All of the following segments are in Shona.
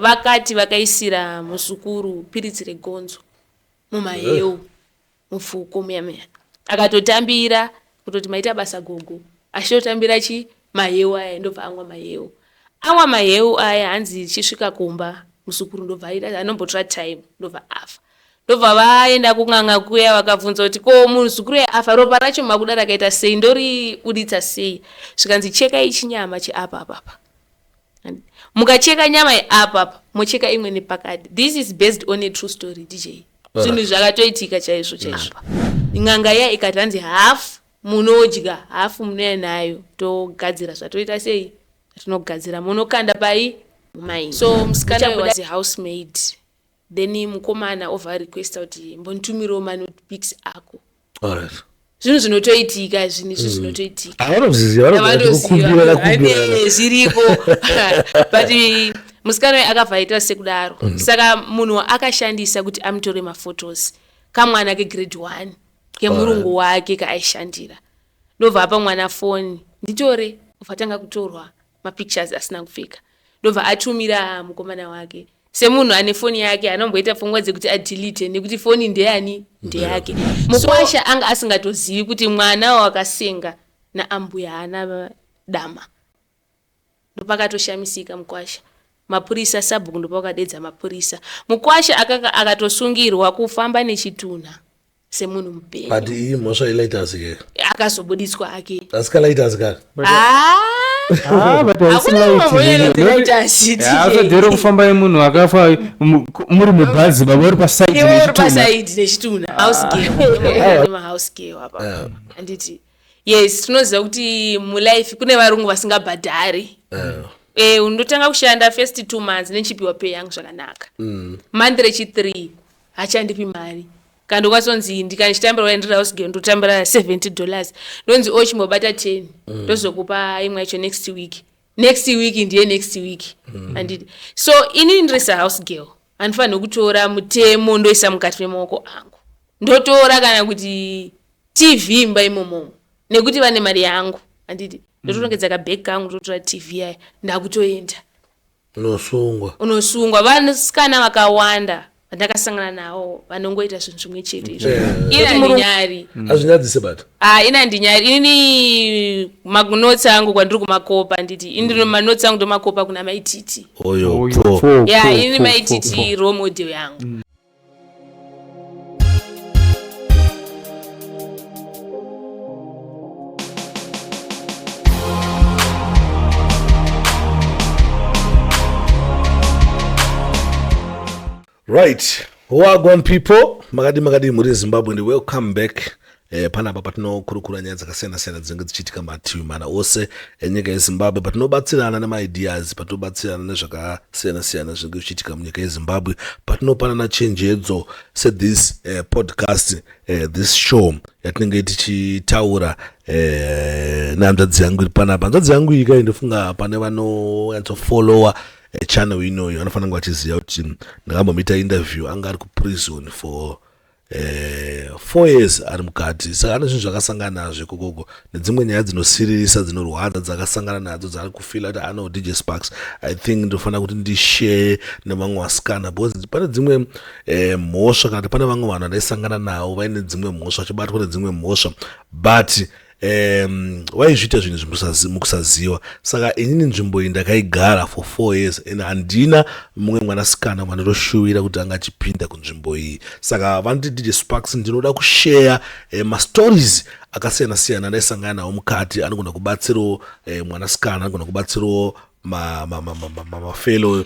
Vakati vakaisira muzukuru piritsi regonzo mumaheu mufuko muya muya, akatotambira kutoti maita basa gogo, achitotambira chi maheu aya, ndobva amwa maheu. Amwa maheu aya, hanzi chisvika kumba muzukuru ndobva aita anombotora time, ndobva afa. Ndobva vaenda kun'anga kuya, vakabvunza kuti ko muzukuru uya afa, ropa racho makuda rakaita sei, ndoribuditsa sei? Zvikanzi chekai chinyama cheapa apa apa, mukacheka nyama yeapa apa, mocheka imwe nepakati. This is based on a true story, DJ. Zvinhu zvakatoitika chaizvo chaizvo. N'anga iya ikati hanzi hafu munodya, hafu munouya nayo, togadzira zvatoita sei zvatinogadzira, munokanda pai mumaini. So musikana uyu was a housemaid, then mukomana obva arequesta kuti mbonditumirawo manopics ako. Zvinhu zvinotoitika, zvinhu izvi zvinotoitika. Vanozviziva, vanokumbira. Vanoziva zviriko, but musikana uyu akabva aita sekudaro. Saka munhu akashandisa kuti amutore maphotos kamwana kegrade 1 kemurungu wake kaaishandira, ndobva apa mwana foni, nditore, obva atanga kutorwa mapictures asina kupfeka, ndobva atumira mukomana wake. Semunhu ane foni yake, anomboita pfungwa dzekuti adelete, nekuti foni ndeyani? Ndeyake. Mukwasha anga asingatozivi kuti mwana wakasenga naambuya haana dama. Ndopakatoshamisika mukwasha, mapurisa, sabhuku ndopakadedza mapurisa. Mukwasha akanga akatosungirwa kufamba nechitunha semunhu mupenyu. But iyi mhosva ilaitasi ke. Akazobuditswa ake. Asi kalaitasi kaka. Ah! Ah, but haisi Hakuna light. mambo inonzi light. Asadhero kufamba yemunhu akafa muri mubhazi, baba uri pasaidi Iwe uri nechitunha. pasaidi nechitunha. House girl, mahouse girl apa, handiti? Yes, tinoziva kuti mulife kune varungu vasingabhadhari. Unotanga kushanda first 2 months nechipiwa pay yangu zvakanaka, month rechi3 hachandipi mari. Kana ndokwatonzi ndikandichitambira, ndiri house girl, ndotambira $70, ndonzi o chimbobata 10, ndozokupa imwe yacho next week. Next week ndiye next week, handiti? So inini ndiri sahouse girl, handifaniri kutora mutemo ndoisa mukati memaoko angu, ndotora kana kuti TV imba imomomo nekuti vane mari yangu, handiti? Ndotorongedza kabhegi kangu, ndotora TV aya, ndakutoenda. Unosungwa. Unosungwa. Vasikana vakawanda vandakasangana navo vanongoita zvinhu zvimwe chete izvo. Ini handinyari. Hazvinyadzise but. Ah, ini handinyari. Inini manotsi angu kwandiri kumakopa, handiti? Ini manotsi angu ndomakopa kuna Maititi. Oyo. Oyo, po. po, Ya. Po, Inini po, Maititi po, po. role model yangu. Right, wagwan people, makadi makadi mhuri yeZimbabwe, and welcome back. Panapa patinokurukura nyaya dzakasiyana siyana dzinenge dzichiitika mativi mana ose enyika yeZimbabwe, patinobatsirana nemaideas, patinobatsirana nezvakasiyana siyana zvinenge zvichiitika munyika yeZimbabwe, patinopanana chenjedzo sethis podcast, this show yatinenge tichitaura nehanzvadzi yangu iri panapa. Hanzvadzi yangu iyi kai, ndofunga pane vanonyatsofollowa channel inoyi vanofanira kunge vachiziva kuti ndakambomuita interview, anga ari kuprison for 4 years ari mukati. Saka ane zvinhu zvakasangana nazvo ikokoko, nedzimwe nyaya dzinosiririsa, dzinorwadza dzakasangana nadzo, dzaari kufeela kuti ano DJ Sparks, I think ndofanira kuti ndishare nevamwe vasikana, because pane dzimwe mhosva, kana kuti pane vamwe vanhu vandaisangana navo vaine dzimwe mhosva, vachibatwa nedzimwe mhosva, but waizviita zvinhu mukusaziva. Saka inini nzvimbo iyi ndakaigara for 4 years and handina mumwe mwanasikana wandinoshuvira kuti anga achipinda kunzvimbo iyi. Saka vanoti DJ Sparks, ndinoda kushare mastories akasiyana siyana andaisangana nawo mukati, anogona kubatsirawo mwanasikana, anogona kubatsirawo mafellow,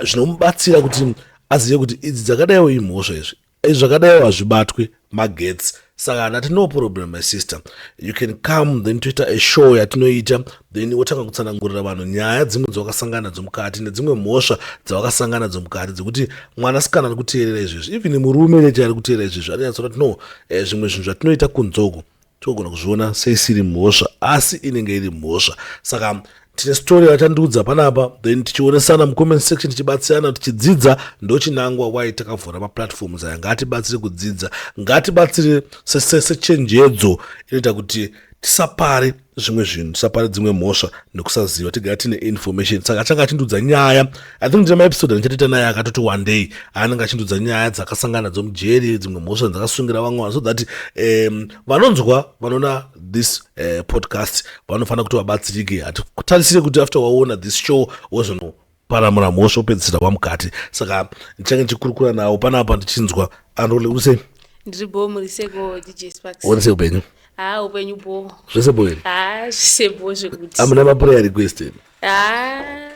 zvinomubatsira kuti azive kuti idzi dzakadaiwo imhosva, izvi zvakadaiwo hazvibatwe magetsi. Saka ndati no problem, my sister, you can come, then toita a show yatinoita, then wotanga kutsanangurira vanhu nyaya dzimwe dzawakasangana nadzo mukati, nedzimwe mhosva dzawakasangana nadzo mukati, dzekuti mwanasikana ari kuteerera izvezvi, even murume neche ari kuteerera izvezvi, anonyatsoona kuti no, zvimwe zvinhu zvatinoita kunzoko togona kuzviona seisiri mhosva, asi inenge iri mhosva. Saka tine story vachandiudza panapa, then tichionesana mucomment section, tichibatsirana, tichidzidza. Ndochinangwa why takavhura maplatforms aya. Ngatibatsire kudzidza, ngatibatsire sechenjedzo inoita kuti. Tisapare zvimwe zvinhu, tisapare dzimwe mhosva nekusaziva, tigara tine information. Saka achange achindudza nyaya, I think ndine maepisode andichatoita naye akatoti one day aanenge achindudza nyaya dzakasangana nadzo mujeri, dzimwe mhosva dzakasungira vamwe vanhu, so that vanonzwa vanoona this podcast vanofanira kuti vabatsirike. Hatitarisire kuti after waona this show wozonoparamura mhosva upedzisira wamukati. Saka ndichange ndichikurukura nawo panapa ndichinzwa. Anrole, uri sei? Ndiri bo, muri seko, DJ Sparks? Uri sei upenyu? Ha, upenyu bo. Zvese bo here? Ha, zvese bo zvekuti. Amuna maprayer request here? Ha,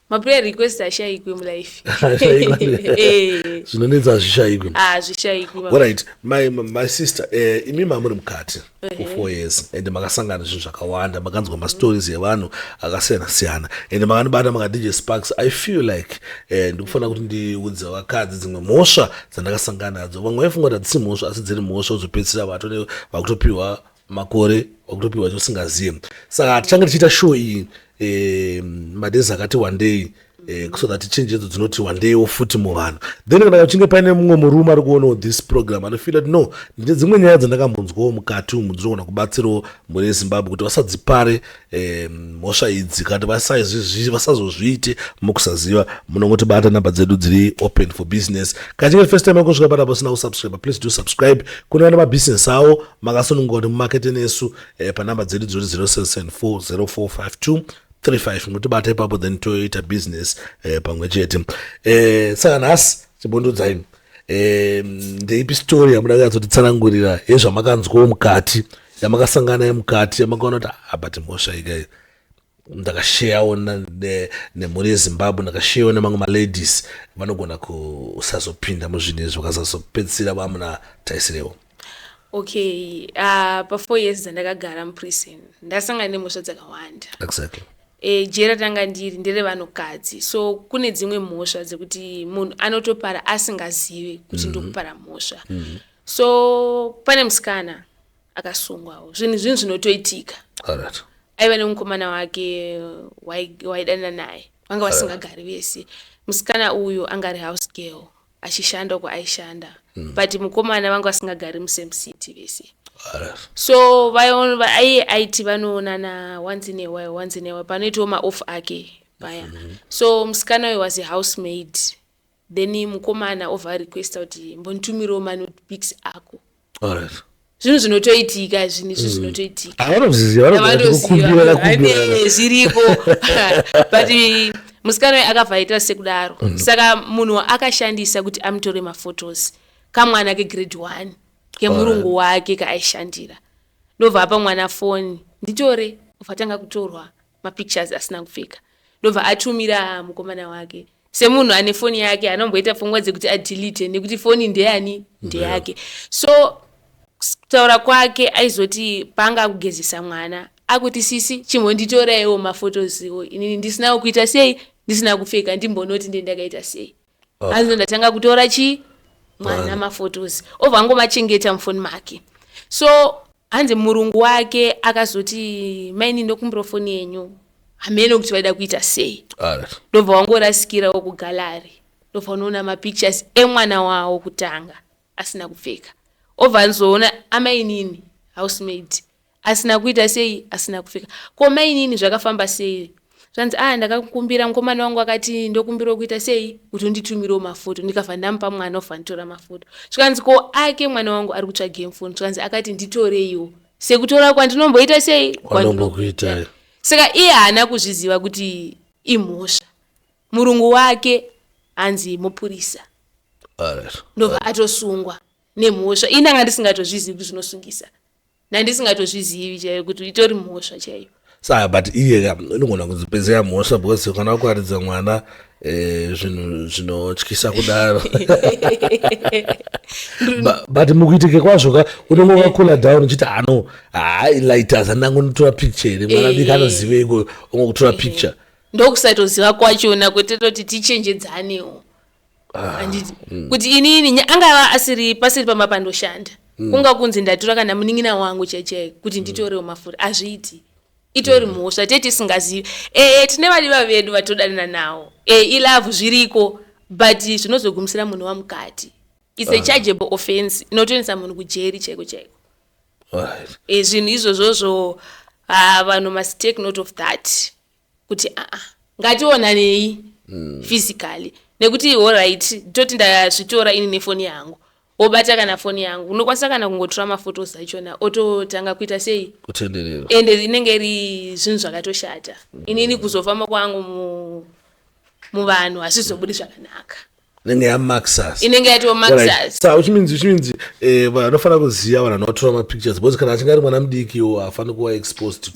maprayer request ashayikwe mulife. Ashayikwe. Zvinonetsa hazvishayikwe. Hazvishayikwe. Alright, my sister, imi mamuri mukati for 4 years and makasangana zvinhu zvakawanda, makanzwa mastories evanhu akasiyana siyana and makanibata maka DJ Sparks, I feel like ndikufanira kuti ndiudze vakadzi dzimwe mhosva dzandakasangana nadzo. Vamwe vaifunga kuti hadzisi mhosva, asi dziri mhosva, uzopedzisira vatone vakutopiwa makore, vakutopiwa chosingazive. Saka tichange tichiita show iyi madays akati one day so that chenjedzo dzinoti wandeiwo futi muvanhu. Then kana kuchinge paine mumwe murume ari kuonawo this program anofeela kuti no, ndine dzimwe nyaya dzandakambonzwawo mukati umu dzinogona kubatsirawo mhuri yeZimbabwe kuti vasadzipare mhosva idzi, kana vasazozviite mukusaziva, munongotibata, namba dzedu dziri open for business. Kana chinge first time yakusvika panapa usina kusubscribe, please do subscribe. Kune vane mabhizinesi avo, makasununguka kuti mumakete nesu panamba dzedu dzinoti 0774 0452 35. Mutibata ipapo, then toita business pamwe chete. Saka nhasi chibondodzai, ndeipi story yamuda kunyatsotitsanangurira yezvamakanzwawo mukati, yamakasangana yemukati, yamakaona kuti ah, but mhosva ikai ndakasheyawo nemhuri yeZimbabwe, ndakasheyawo nemamwe maladies vanogona kusazopinda muzvinhu izvi, vakasazopedzisira vamuna taisirewo? Okay, pa4 years dzandakagara muprison ndasangana nemhosva dzakawanda. Jeri ratanga ndiri nderevanhukadzi, so kune dzimwe mhosva dzekuti munhu anotopara asingazivi kuti ndokupara mhosva. So pane musikana akasungwawo, zvinhu zvinotoitika. Aiva nemukomana wake waidanana naye, vanga vasingagari vese. Musikana uyu anga ari house girl achishanda uko aishanda, but mukomana vanga vasingagari musame city vese. So aiye aiti vanoonana once in a while, once in a while panoitawo maoff ake paya. So musikana uyu was a housemaid. Then mukomana obva arequesta kuti mbonditumirawo manude pics ako. Zvinhu zvinotoitika, zvinhu izvi zvinotoitika. Havanozviziva, vanogona kukumbira. Zviriko, but musikana uyu akabva aita sekudaro. Saka munhu akashandisa kuti amutore maphotos kamwana kegrade 1 kemurungu wake kaaishandira. Ndobva apa mwana foni, "Nditore." Obva atanga kutorwa mapictures asina kupfeka, ndobva atumira mukomana wake. Semunhu ane foni yake, anomboita pfungwa dzekuti adelete, nekuti foni ndeyani? Ndeyake. So kutaura kwake aizoti paanga akugezesa mwana, akuti, "Sisi, chimbonditoraiwo maphotosiwo inini ndisina kuita sei, ndisina kupfeka, ndimbonoti ndendakaita sei." Hanzi ndatanga kutora chi mwana maphotos, obva angomachengeta mufoni make. So hanzi murungu wake akazoti, "Maini, ndokumbira foni yenyu." Hamene kuti vaida kuita sei. Ndobva wangorasikirawo kugallery, ndobva unoona mapictures emwana wawo kutanga asina kupfeka, obva anzoona amainini housemaid asina kuita sei, asina kupfeka. Ko mainini, zvakafamba sei? Zvanzi, "A, ndakakumbira mukomana wangu, akati ndokumbirawo kuita sei, kuti unditumirewo mafoto, ndikabva ndamupa mwana, obva nditora mafoto." Zvikanzi, "Ko ake mwana wangu ari kutsvage mufoni?" Zvikanzi, "Akati nditoreiwo sekutora kwandinomboita sei." Kwanombokuitai. Saka iye haana kuzviziva kuti imhosva. Murungu wake hanzi mupurisa. Ndobva atosungwa nemhosva. Ini anga ndisingatozvizivi kuti zvinosungisa, ndandisingatozvizivi chaiyo kuti itori mhosva chaiyo. Saka but iye ka inogona kuzopedzera mhosva, because kana kuratidza mwana zvinhu zvinotyisa kudaro. But mukuitike kwazvo ka unenge wakakula down uchiti ano hai light azandangonotora picture here, mwana diki anoziveiko, ungokutora picture. Ndokusatoziva kwachona kwetototi tichenjedzanewo, handiti? Kuti inini angava asiri pasiri pamba pandoshanda, kunga kunzi ndatora kana munin'ina wangu chaichai kuti nditorewo mafuta, hazviiti, itori mhosva. Te tisingazivi, ee, tine vadiva vedu vatodanana nawo, e ilove, zviriko, but zvinozogumisira munhu wamukati. It's a chargeable offense inotoendesa munhu kujeri chaiko chaiko. Alright. E, zvinhu izvozvozvo, ah, vanhu must take note of that kuti aa, ngationanei physically, nekuti alright, toti ndazvitora ini nefoni yangu, wobata kana foni yangu, unokwanisa kana kungotora maphotos achona, ototanga kuita sei? Kutenderera. Ende inenge iri zvinhu zvakatoshata. Inini kuzofamba kwangu muvanhu hazvizobudi zvakanaka. Inenge yamaxas. Inenge yatiwo maxas. Sa which means vanofanira kuziva vanhu vanotora mapictures, because kana achinge ari mwana mudikiwo haafaniri kuva exposed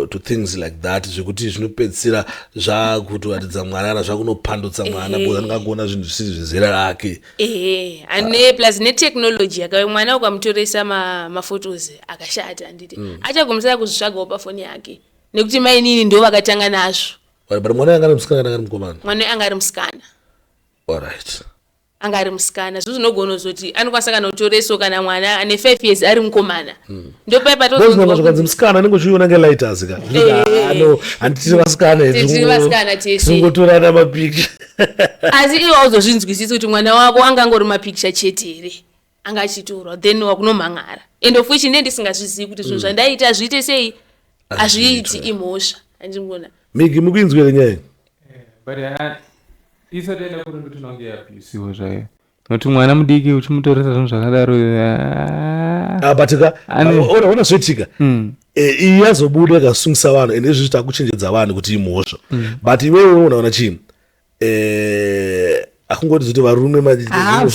to things like that, zvekuti zvinopedzisira zvakutoratidza mwana kana zvakunopandutsa mwana, because anenge akuona zvinhu zvisiri zvezera rake. Ehe, ane plus netechnology yakauya, mwana ukamutoresa maphotos akashata, handiti achagumisira kuzvitsvagawo pafoni yake, nekuti mainini ndo vakatanga nazvo. But mwana anga ari musikana kana ari mukomana? Mwana anga ari musikana. Alright. Anga ari musikana. Zvo zvinogona kuzoti anokwanisa kana kutoreso kana mwana ane 5 years ari mukomana, ndopai Because zvakanzi musikana anenge uchiona ngelighters ka. No, handitiri vasikana. Tiri vasikana tese. Tingotorana mapicture. Asi iwe hauzozvinzwisisi kuti mwana wako angangori mapicture chete here anga achitorwa, then wakunomhan'ara, and of which ndee ndisingazvizivi kuti zvinhu zvandaita zviite sei, hazviiti, imhosva, handimona. Migi, mukuinzwere nyaya? But isati yaenda kuri ndotinonge yaabhusiwo zvayo, nokuti mwana mudiki uchimutoresa zvinhu zvakadaro, ah. Ah, but ka ona zvoitika. Iyi yazobuda ikasungisa vanhu, ende izvizvi takuchenjedza vanhu kuti imhosva, but iwewe unoona chii? Akungoti zoti varume Ah.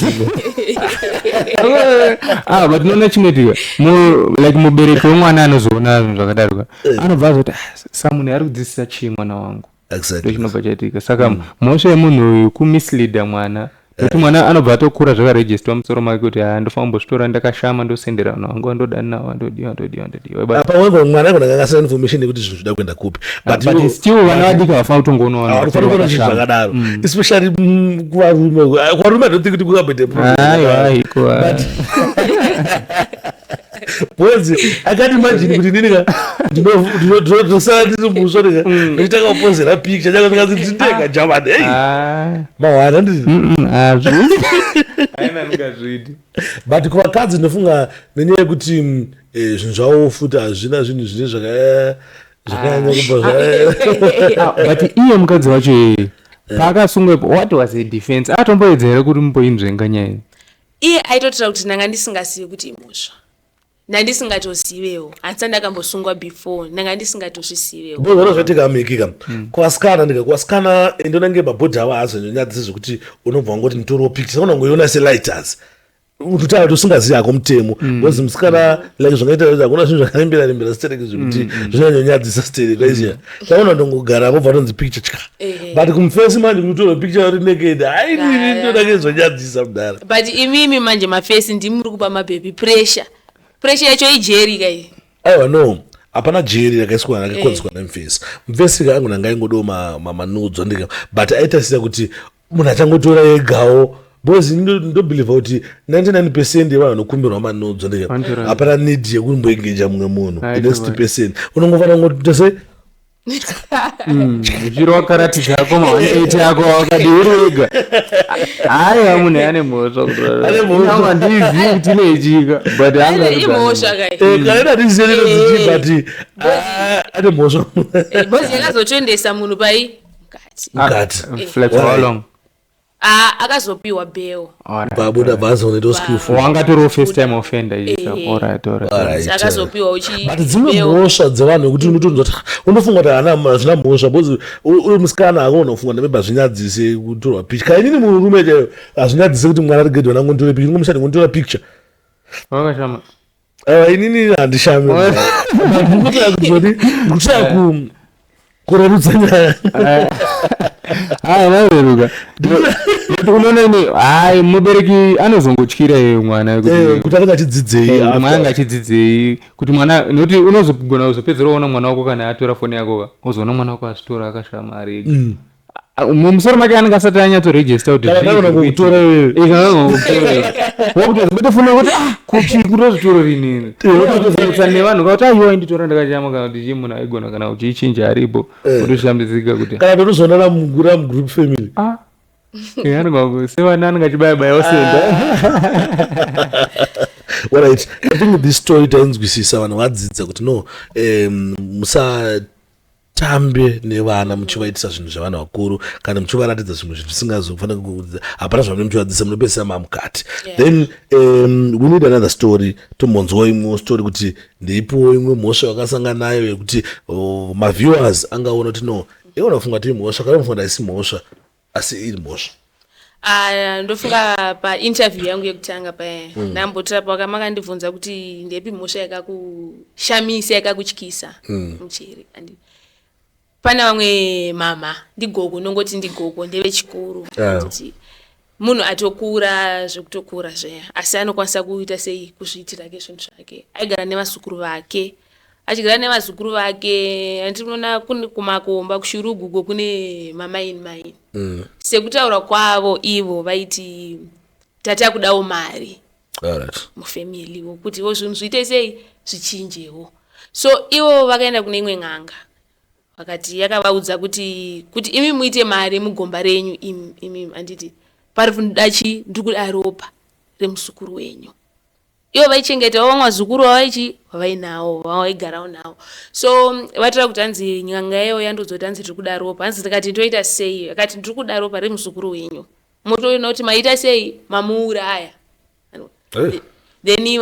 Ah, but unoona chinoitika, like mubereki wemwana anozoona zvinhu zvakadaro ka, anobva azoti, "Ah, samunhu ari kudzidzisa chii mwana wangu?" Ndo chinobva chaitika. Saka mhosva yemunhu uyu kumisleada mwana, nokuti mwana anobva atokura zvakarejistwa musoro make kuti ha, ndofanira kumbozvitora ndakashama, ndosendera vanhu vangu vandodani navo, vandodiwa, vandodiwa, vandodiwa. Apa wega mwana agona kanga asina information yekuti zvinhu zvida kuenda kupi. But but still vana vadiki havafanira kutongoona vanhu vanofanira kuona zvinhu vakashama. Zvakadaro, especially kuvarume. Kuvarume I don't think kuti kungamboite problem. Aiwa, haiko. But because I can't imagine kuti inini ka ndosara ndiri musvo, ndika ndichitanga kupozera picture chako, ndikati ndindega jamani, hey, mahwana ndiri. Hazviiti, aina ndingazviiti. But kuvakadzi ndinofunga nenyaya yekuti zvinhu zvavo futi hazvina zvinhu zvine zvakanyanya kubva Ah, but iye mukadzi wacho iyeye paakasungwa ipo, what was her defense? Atomboedza here kuti mumboinzvenga nyaya iyi? Iye aitotaura kuti ndanga ndisingasivi kuti imhosva, ndandisingatozivewo, handisati ndakambosungwa before, ndanga ndisingatozvisivewo. Bozvona zvaitika mikika kuvasikana, ndika kuvasikana ndonange mabhodhi avo haazonyanyadzisi zvekuti unobva wangoti nditorewo picture, unongoiona selighters, kutaura kuti usingazivi hako mutemo, because musikana like zvangaita kuti hakuna zvinhu zvakarembera rembera stereki zvekuti zvinonyanyadzisa stereki, aiziya taona ndongogara vobva tonzi picture tya. But kumufesi manje kutora picture uri naked, hainini ndonange zvonyadzisa mudhara. But imimi manje mafesi ndimi muri kupa mabhebhi pressure. Pressure yacho ijeri kai. Aiwa, no, hapana jeri rakaiswa rakakonzwa nemufesi. Mufesi ka angona ngaingodawo manudzo ndika, but aitasira kuti munhu achangotora egawo, because ndobhilivha kuti 99% yevanhu vanokumbirwa manudzo ndika Vanhu hapana need yekumboengeja mumwe munhu. Aiwa. 60% unongofanira kungoita sei? Uchirwa karati zvako, ma18 ako wakadi uri wega. Haiwa, munhu ane mhosva. Ane mhosva. Handizivi kuti inoitika, but anga Imhosva kai. Kana ina handizivi inozitii, but ah, ane mhosva. Because yakazotoendesa munhu pai mukati. Mukati. Like for how long? Ah, akazopiwa bail. Pabuda bhazi skillful. Wangatoriwo first time offender icha. Alright. Alright. Akazopiwa uchi But dzimwe bail. mhosva dzevanhu yekuti unotonzwa kuti unofunga kuti haana, hazvina mhosva, because uri musikana hako unofunga ndamebe hazvinyadzise kutorwa picture. Kana inini murume chaiyo hazvinyadzise kuti mwana ari grade 1 angonditore picture, ngomushandi ngonditora picture. Wakashama? Aiwa, inini handishami. Ndikutoya kuzoti ndikutoya kurerutsa nyaya. Hayi, vareruka. But unoona ini, hayi, mubereki anozongotyira iye mwana kuti anenge achidzidzei. Kuti mwana anga achidzidzei, kuti mwana, nokuti unozogona kuzopedzera waona mwana wako kana atora foni yako ka, wozoona mwana wako azvitora akashama ari ega. Mumusoro make anenge asati anyatsorejista kuti Kana zvii kana zviri kukutora kuitika. iwewe. Eh, kana kukutora wakutozobata foni yako kuti ah, kuchi kutozvitora rinini, wotozoputsa nevanhu kakuti aiwa, inditora ndakachama, kana kuti chii, munhu aigona kana uchiichinja aripo, wotoshambidzika kuti Kana totozoona ramugroup family. Ah, eh, anenge sevana anenge achibaya baya osenda. Alright, I think this story tainzwisisa, vanhu vadzidza kuti no, musatambe nevana muchivaitisa zvinhu zvevanhu vakuru kana muchivaratidza zvimwe zvinhu zvisingazofanira. Hapana zvamunenge muchivadzidzisa, munopedzisa mamukati. Then we need another story, tombonzwawo imwewo story kuti ndeipiwo imwe mhosva yakasangana nayo yekuti, oh, maviewers angaona kuti no, iona kufunga kuti imhosva kana kufunga kuti haisi mhosva, asi iri mhosva. Ah, ndofunga painterview yangu yekutanga paya ndambotora pakamakandibvunza kuti ndepi mhosva yakakushamisa, yakakutyisa mucheri. Pane vamwe mama, ndigogo, nongoti ndigogo, ndevechikuru. Kuti munhu atokura zvekutokura zveya, asi anokwanisa kuita sei, kuzviitira ke zvinhu zvake. Aigara nevazukuru vake, achigara nevazukuru vake, anditi unoona kumakomba kushuruguko kune mamaini maini. Sekutaura kwavo ivo vaiti tatakudawo mari mufamily, kutiwo zvinhu zviite sei, zvichinjewo. So ivo vakaenda kune imwe n'anga, vakati yakavaudza kuti imi muite mari mugomba renyu imi, handiti pari kuda chi, ndiri kuda ropa remuzukuru wenyu. Ivo vaichengetawo vamwe vazukuru vavaichi vavainawo, vavaigarawo navo. So vatora kuti hanzi n'anga iyoyo yandiudza kuti hanzi tiri kuda ropa. Hanzi ndikati ndoita sei? Akati ndiri kuda ropa remuzukuru wenyu, motoona kuti maita sei, mamuuraya. Then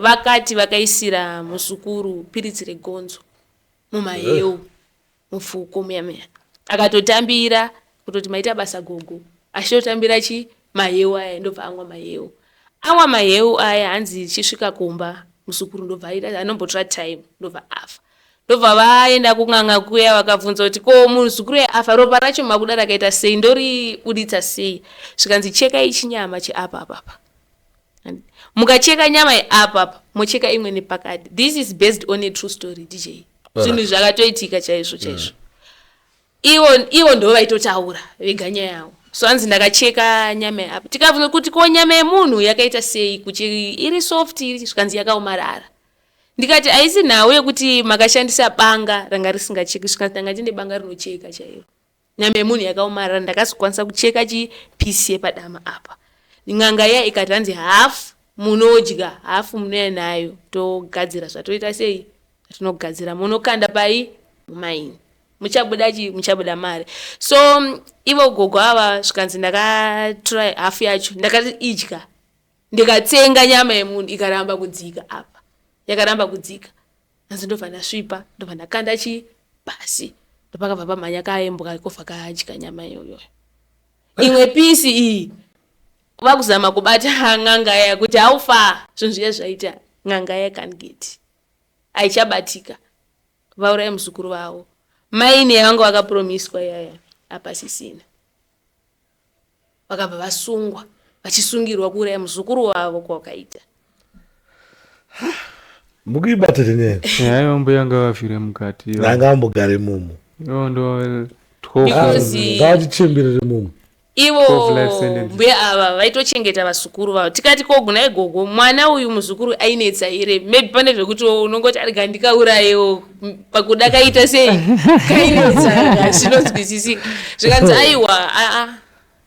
vakati vakaisira muzukuru piritsi regonzo mumaheu, mupfuko muya muya. Akatotambira kutoti maita basa gogo, achitotambira chi maheu aya, ndobva amwa maheu. Amwa maheu aya, hanzi chisvika kumba muzukuru ndobva aita anombotora time, ndobva afa. Ndobva vaenda kun'anga kuya, vakabvunza kuti ko muzukuru uya afa, ropa racho makuda rakaita sei, ndoribuditsa sei? Zvikanzi chekai chinyama cheapa apapa, mukacheka nyama yeapa apa, mocheka imwe nepakati. This is based on a true story, DJ, zvinhu zvakatoitika chaizvo chaizvo. Ivo ndo vaitotaura vega nyaya yavo. So hanzi ndakacheka nyama yeapa, tikabvunza kuti ko nyama yemunhu yakaita sei, kuti iri soft iri? Zvikanzi yakaomarara. Ndikati haisi nhau yekuti makashandisa banga ranga risingacheki. Zvikanzi ndanga ndine banga rinocheka chairo, nyama yemunhu yakaomarara, ndakazokwanisa kucheka chipisi yepadama apa. N'anga iya ikati hanzi hafu munodya, hafu munouya nayo, togadzira zvatoita sei, zvatinogadzira, munokanda pai, mumaini, muchabuda chi, muchabuda mari. So ivo gogo ava zvikanzi ndakatora hafu yacho, ndakati idya, ndikatsenga nyama yemunhu, ikaramba kudzika apa, yakaramba kudzika. Hanzi ndobva ndasvipa, ndobva ndakanda chi pasi, ndopakabva pamhanya kaimbwa, kobva kadya nyama iyoyo. Imwe pisi iyi vakuzama kubata n'anga yaya kuti haufa zvinhu zviya zvaita n'anga ya kangeti haichabatika, vauraya muzukuru vavo. Maini yavanga vakapromiswa yaya hapasisina. Vakabva vasungwa, vachisungirwa kuuraya muzukuru wavo kwakaita. Mukuibatire nyaya. Aiwa, mbuya ngavafire mukati. Nanga ambogare mumo. Ivo ndo Because Ngavachichembirire mumo. Ivo 12 life sentences. Mbuya ava vaitochengeta vazukuru vavo. Tikati kogunai gogo, mwana uyu muzukuru ainetsa here? Maybe pane zvekuti unongoti arega ndikaurayewo pakuda kaita sei, kainetsa, zvinonzwisisika. Zvikanzi aiwa, aa,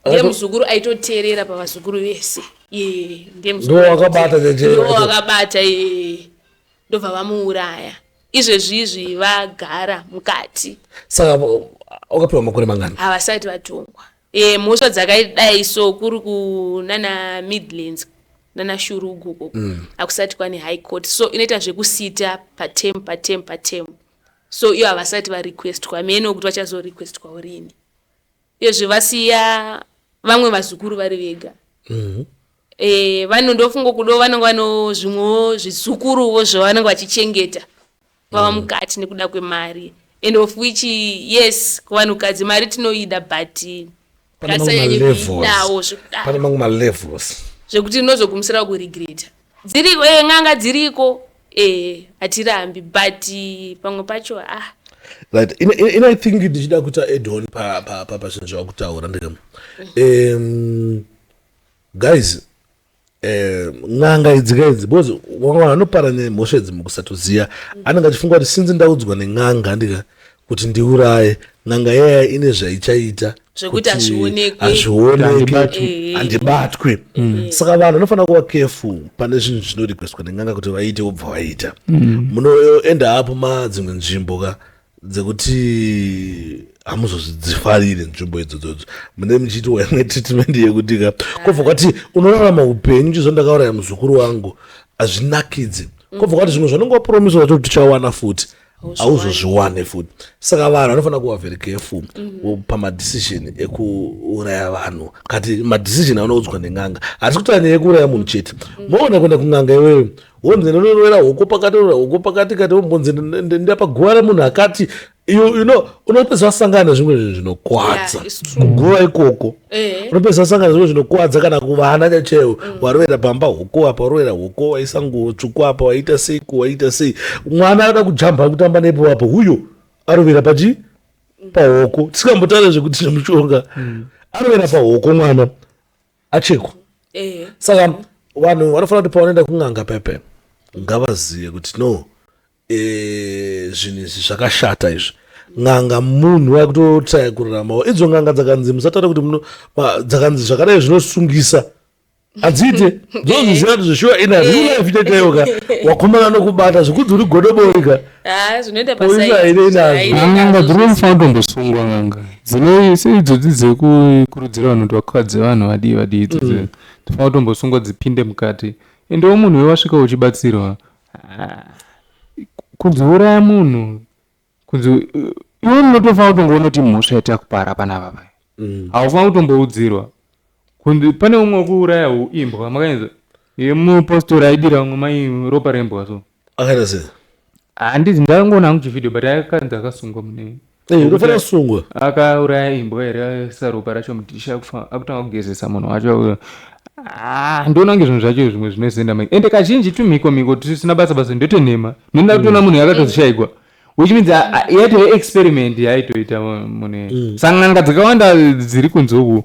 ndiye muzukuru aitoteerera pavazukuru vese. Ye, ndiye muzukuru. Ndiwo wakabata cheche. Ndiwo wakabata ye, ndobva vamuuraya. Izvezvizvi vagara mukati. Saka wakapiwa makore mangani? Havasati vatongwa. Mhosva dzakadai so kuri kunana Midlands, nana Shurugu ukoko, hakusati kwane high court, so inoita zvekusita paterm, paterm, paterm. So iyo havasati varequestwa, mene kuti vachazorequestwawo rini. Uyezve vasiya vamwe vazukuru vari vega. Vanondofunga kudo vanenge vano zvimwewo zvizukuruwo zvavanenge vachichengeta vava mukati nekuda kwemari, and of which, yes, kuvanhukadzi mari tinoida, but Pane mamwe ngatisanyanye malevels. kuidawo zvekudaro. Pane mamwe malevels. Zvekuti unozogumisira kuregreta. Dziriko n'anga dziriko, hatirambi, but pamwe pacho, ah. Right, in I think ndichida kuita add on pazvinhu zvavakutaura ndika, guys, n'anga idzi ka idzi, because vamwe vanhu vanopara nemhosva idzi mukusatoziva. Anenge achifunga kuti sinzi ndaudzwa nen'anga ndika kuti ndiuraye, n'anga iyaya ine zvaichaita. Zvekuti hazvionekwe. Hazvioneke. Handibatwi. Handibatwi. Saka vanhu vanofanira kuva careful pane zvinhu zvinorequestwa nen'anga kuti vaite, wobva vaita. Munoenda apo madzimwe nzvimbo ka dzekuti hamuzozvidzifarire nzvimbo idzodzodzo, mune muchiitwa imwe treatment yekuti ka kwobva kwati unorarama upenyu chizo ndakauraya muzukuru wangu, hazvinakidzi. Kwobva kwati zvimwe zvanonge wapromiswa zvacho kuti tichawana futi, hauzozviwane futi. Saka vanhu vanofanira kuva very careful pamadecision ekuuraya vanhu, kati madecision anoudzwa nen'anga. Hatisi kutaura nyaya yekuuraya munhu chete. Moona kuenda kun'anga iweyo, wonzi ndinorovera huku pakati, rovera huku pakati, kati wombonzi ndapa guva remunhu akati. You know unopedza wasangana nezvimwe zvinhu zvinokwadza. Yeah, it's true. Kuguva ikoko unopedza wasangana nezvimwe zvinokwadza, kana kuvana chaiwo warovera pamba huku apa, warovera huku, waisa nguo tsvuku apa, waita sei, waita sei, mwana anoda kujamba kutamba nepo apo, huyo arovera pachi pahoko, tisingambotaura zvekuti zvemushonga, arovera pahoko, mwana achekwa. Saka vanhu vanofanira kuti pavanoenda kun'anga pepe ngavazive kuti no, zvinhu izvi zvakashata izvi. N'anga munhu akutotraya kuraramawo. Idzo n'anga dzakanzi musataura kuti dzakanzi zvakadai zvinosungisa, hadziite. Dzozviziva kuti zveshuwa ina real life chaichaiyoka wakomana nokubata zvekudzi uri godoborika. Ah, zvinoenda. Polisi hainei nazvo. N'anga dzinofanira kutombosungwa. N'anga dzino seidzodzi dzekukurudzira vanhu kuti vakukadze vanhu, vadii vadii, idzodzi dzofanira kutombosungwa, dzipinde mukati. Endewo munhu wewasvika uchibatsirwa, ah, kunzi uraya munhu, kunzi iwe unotofanira kutongoona kuti mhosva yatakupara panapa pa haufanira kutomboudzirwa. Kunzi pane umwe wekuuraya imbwa, makainzwa yemupostori aidira vamwe mai ropa rembwa so? Akaita sei? Handizi, ndangoona hangu chivhidhio, but akanzi akasungwa mune Unofanira kusungwa. Akauraya imbwa here, aisa ropa racho mudhishi, akutanga kugezesa munhu wacho. Ah, ndoona kunge zvinhu zvacho zvimwe zvinozoenda mai. Ende kazhinji tumhiko mhiko tusina basa basa ndotonhema. Ndoenda kutoona munhu yakatozishayikwa, which means yaitove experiment yaitoita munhu. Saka n'anga dzakawanda dziri kunze uku,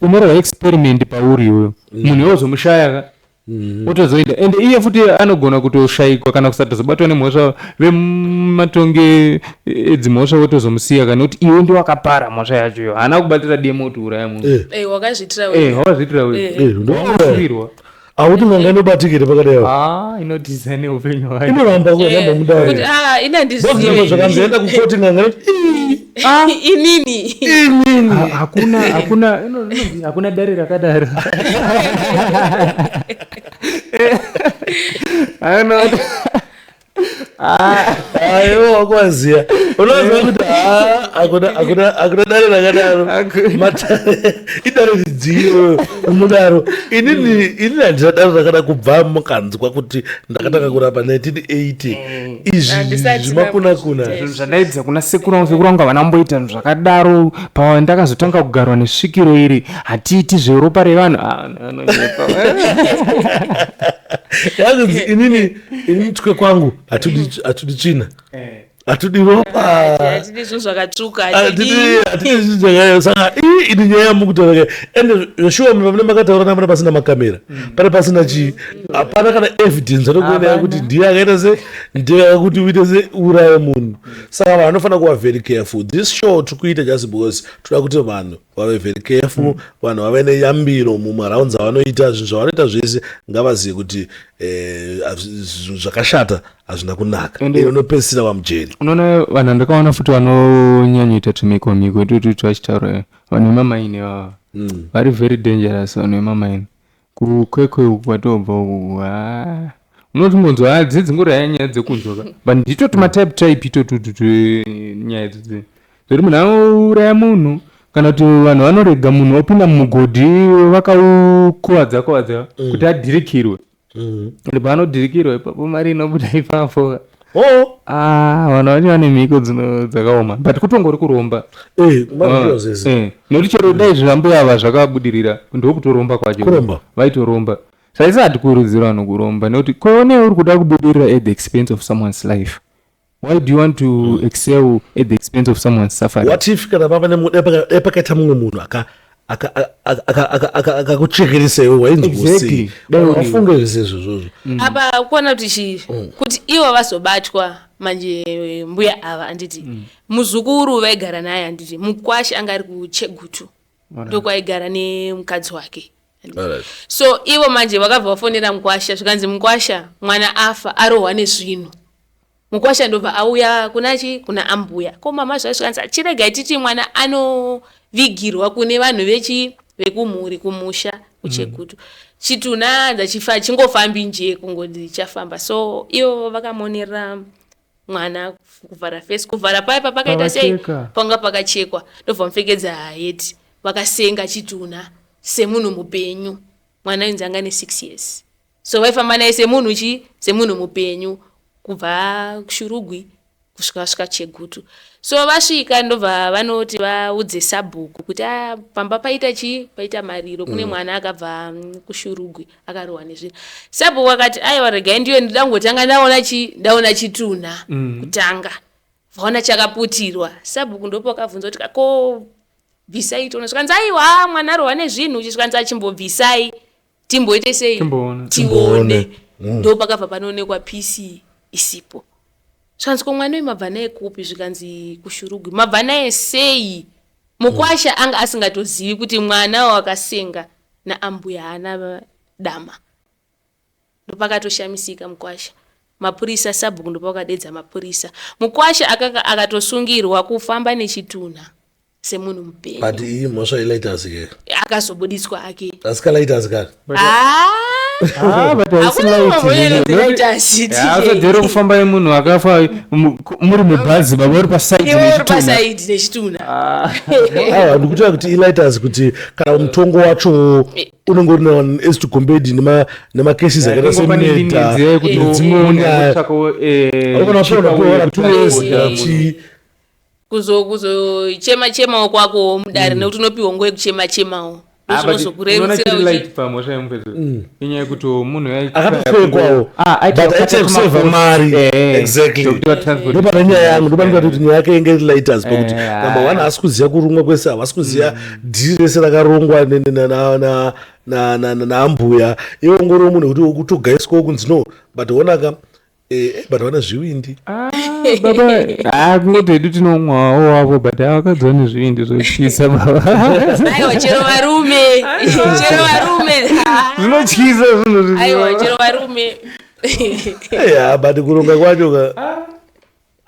unorova experiment pauri iweyo, munhu iwozomushaya ka, otozoenda. Ende iye futi anogona kutoshayikwa kana kusatozobatwa nemhosva, vematonge edzimhosva votozomusiya kana kuti iwe ndiwakapara mhosva yacho iyo, haana kubatira demo kuti uraya munhu. Wakazviitira wega. Wakazviitira wega. Ndouraya. Wakusungirwa. Auti n'anga inobatikire pakadai? Ah, inotiza neupenyu hwayo. Inoramba kuramba Kuti mudare. ah, ina Boziramba zvakanzi handizivi. enda kukoti, n'anga inoti, "Ii, Inini. Inini." Hakuna, hakuna dare rakadaro. Hakuna. Aiwa, wakwaziya, unoziva kuti ha, hakuna dare rakadaro. Matare idare ridziyo unodaro. Inini handina dare rakada kubva mukanzwa kuti ndakatanga kurapa 1980 izvi. Handisati Zvimakuna kuna. Zvinhu zvandaidza kuna sekuru vangu, sekuru vangu havana kumboita zvinhu zvakadaro. Pandakazotanga kugarwa nesvikiro iri, hatiiti zveropa revanhu. Ah, anonyepa. Yakunzi inini twe kwangu hatudi tsvina, hatudi ropa. Hatidi zvinhu zvakatsvuka. Hatidi. Hatidi. Hatidi zvinhu zvakayo. Saka ii, ini nyaya yamukutaura, ende zveshuwa mune makataura namuna pasina makamera, pane pasina chii, hapana kana evidence anokuonera Hapana. kuti ndiye akaita se, ndiye akakuti uite se uraye munhu. Saka vanhu vanofanira kuva very careful. This show tiri kuita just because toda kuti vanhu vave very careful, vanhu vave neyambiro mumarounds avanoita, zvinhu zvavanoita zvese ngavazive kuti zvinhu zvakashata hazvina kunaka. Unopedzisira wamujeri. Unoona vanhu vandakaona futi vanonyanyoita tumiko miko itutu twachitaura, vanhu vemamaini vava vari very dangerous. Vanhu vemamaini kuKwekwe uku kwatobva uku, ha, unotingonzwa dzedzingori haya nyaya dzekunzwa ka, but ndito tumatype type itotutu twenyaya idzodzi zvekuti munhu anouraya munhu, kana kuti vanhu vanorega munhu opinda mumugodhi vakaukuvadza kuvadza kuti adhirikirwe. Ende paanodhirikirwa ipapo, mari inobuda ipapo. Ah, vanhu vacho vane mhiko dzino dzakaoma, but kutongori kuromba. Mazvizezi. Nokuti chero dai zvambuya ava zvakabudirira, ndokutoromba kwacho. Kuromba. Vaitoromba. Saisa hatikurudzira vanhu kuromba, nekuti koone uri kuda kubudirira at the expense of someone's life. Why do you want to excel at the expense of someone's suffering? What if kana pava dai pakaita mumwe munhu Akakuchekeresa iwe wainzwa sei? Wafunge zvese izvozvozvo. Apa kuona kuti chii, kuti ivo vazobatwa manje mbuya ava, handiti? Muzukuru vaigara naye, handiti? Mukwasha anga ari kuChegutu, ndokwaigara nemukadzi wake. So ivo manje vakabva vafonera mukwasha, zvikanzi mukwasha, mwana afa, arohwa nezvinhu. Mukwasha ndobva auya kuna chi kuna ambuya. Ko mama zvai? Zvikanzi chiregai titi mwana anovigirwa kune vanhu vechi vekumhuri kumusha kuChegutu. Chitunha dzachifa chingofambi nje, kungoti chafamba. So ivo vakamonera mwana, kuvhara face, kuvhara paipa pakaita sei? Pavacheka. Panga pakachekwa, ndobva mupfekedza heti, vakasenga chitunha semunhu mupenyu. Mwana inzi anga ne6 years, so vaifamba naye semunhu chi semunhu mupenyu kubva Shurugwi kusvika vasvika Chegutu. So vasvika, ndobva vanoti vaudze sabhuku kuti a pamba paita chii, paita mariro, kune mwana akabva kuShurugwi akarohwa nezvinhu. Sabhuku akati, "Aiwa, regai ndiyo ndida kungotanga ndaona chi ndaona chitunha kutanga." Vaona chakaputirwa. Sabhuku ndopo akabvunza kuti, "Ko bvisai tione." Zvikanzi, "Aiwa, mwana arohwa nezvinhu." Zvikanzi, "Achimbobvisai timboite sei?" Timboona. Tione. Timboone. Ndo pakabva panoonekwa pisi isipo. Zvikanzi, "Ko mwana uyu mabva naye kupi?" Zvikanzi, "KuShurugwi." "Mabva naye sei?" Mukwasha anga asingatozivi kuti mwana wakasenga naambuya haana dama. Ndopakatoshamisika mukwasha. Mapurisa, sabhuku ndopakadedza mapurisa. Mukwasha akanga akatosungirwa kufamba nechitunha semunhu mupenyu. But iyi mhosva ilaiters ke. Akazobudiswa ake. Asi kalaiters kaka. Ah! Ah, but haisi Hakuna light. mambo inonzi light. Asadzere kufamba yemunhu akafa muri mubhazi, baba uri pasaidi Iwe uri nechitunha. pasaidi nechitunha. Ah. Aiwa, ndikutaura kuti ilaiters kuti kana mutongo wacho unenge uri as to compared nemacases akaita Ingova semurder neleniency yekuti nedzimwewo munhu nyaya. angotsvakawo, Unogona cheaper kupiwa way kana 2 years yekuti kana munhu. chii. Kuzochema chemawo kwako mudare, nekuti unopiwa nguva yekuchema chemawo. Ah, but unoona Zvinozokurerutsira chiri uchi light pamhosva yemufedzo inyaya yekuti munhu Akatofekwawo. But aitry kuseva mari. Exactly. Ndopane nyaya yangu, ndopanoita kuti nyaya yake inge iri lighters pakuti number one, haasi kuziva kurumwa kwese, havasi kuziva dhiri rese rakarongwa naambuya. Iwe ungoriwo munhu wekuti kutogaiswawo kunzi no. But onaka, but vana zvivindi. Baba, ah, kungoti hedu tinomwawo wavo, but avakadzi vane zvivindi zvotyisa, baba. Aiwa, chero varume, chero varume. Zvinotyisa zvinhu. Aiwa, chero varume. Ya, but kuronga kwacho ka,